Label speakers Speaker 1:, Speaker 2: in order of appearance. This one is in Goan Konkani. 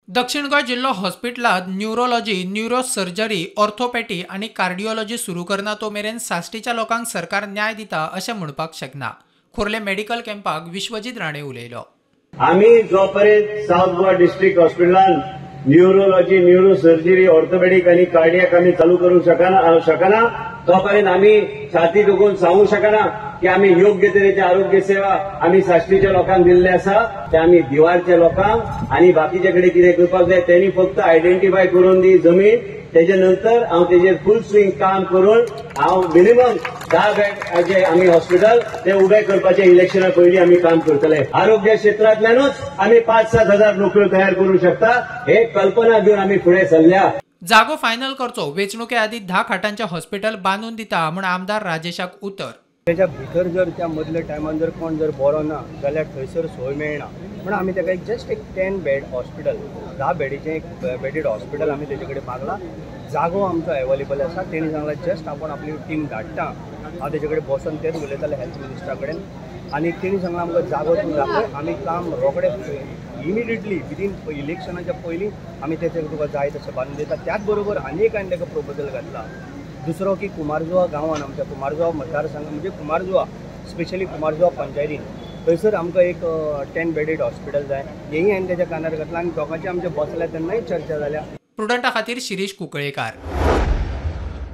Speaker 1: दक्षिण गोंय जिल्लो हॉस्पिटलांत न्युरोलॉजी, न्युरो सर्जरी, ऑर्थोपॅडी आनी कार्डिओलॉजी सुरू करना तो मेरेन साश्टीच्या लोकांक सरकार न्याय दिता अशें म्हणपाक शकना. खोर्ले मेडिकल कॅम्पाक विश्वजीत राणे उलयलो.
Speaker 2: आमी जोपर्यंत सावथ गोवा डिस्ट्रिक्ट हॉस्पिटलान न्युरोलॉजी, न्युरो सर्जरी, ऑर्थोपेडीक आनी कार्डियाक आमी चालू करूंक शकना तोपर्यंत आमी छाती दुखून सांगूंक शकना की आमी योग्य तरेची आरोग्य सेवा आमी साश्टीच्या लोकांक दिल्ले आसा. ते आमी दिवारच्या लोकांक आनी बाकीच्या कडेन कितें करपाक जाय तेणी फक्त आयडेंटिफाय करून दी जमीन, तेजे नंतर हांव तेजेर फूल स्विंग काम करून हांव मिनिमम 10 बेडाचे आमी हॉस्पिटल ते उबे करपाचे इलेक्शना पयलीं आमी काम करतले. आरोग्य क्षेत्रांतल्यानूच आमी 5-7 हजार नोकऱ्यो तयार करूंक शकता हे कल्पना घेवन आमी फुडें सरल्या.
Speaker 1: जागो फायनल करचो, वेंचणुके आदीं 10 खाटांचे हॉस्पिटल बांदून दिता म्हूण आमदार राजेशाक उतर.
Speaker 3: तेच्या भितर जर त्या मदल्या टायमान जर कोण जर बरो ना जाल्यार थंयसर सोय मेळना म्हणून आमी ताका एक जस्ट एक 10 बेड हॉस्पिटल, 10 बेडीचें एक बेडीड हॉस्पिटल आमी तेजे कडेन मागला. जागो आमचो एवेलेबल आसा. तेणी सांगला जस्ट आपूण आपली टीम धाडटा. हांव तेजे कडेन बसून तेच उलयतालें हेल्थ मिनिस्टरा कडेन आनी तेणी सांगलां आमकां जागो तूं दाखय, आमी काम रोखडें इमिडिएटली विदीन इलेक्शनाच्या पयलीं आमी तेचे तुका जाय तशें बांदून दिता. त्याच बरोबर आनी एक हांवें ताका प्रोपोजल घातला दुसरो की कुमारजुवा गांवान आमच्या कुमारजुवा मतदारसंघ म्हणजे कुमारजुवा स्पेशली कुमारजुवा पंचायतीन थंयसर आमकां एक 10 बेडीड हॉस्पिटल जाय हेंय हांवें तेच्या कानार घातलां आनी दोगांचे आमचे बसल्या तेन्नाय चर्चा जाल्या.
Speaker 1: प्रुडंटा खातीर शिरीष कुंकळेकार.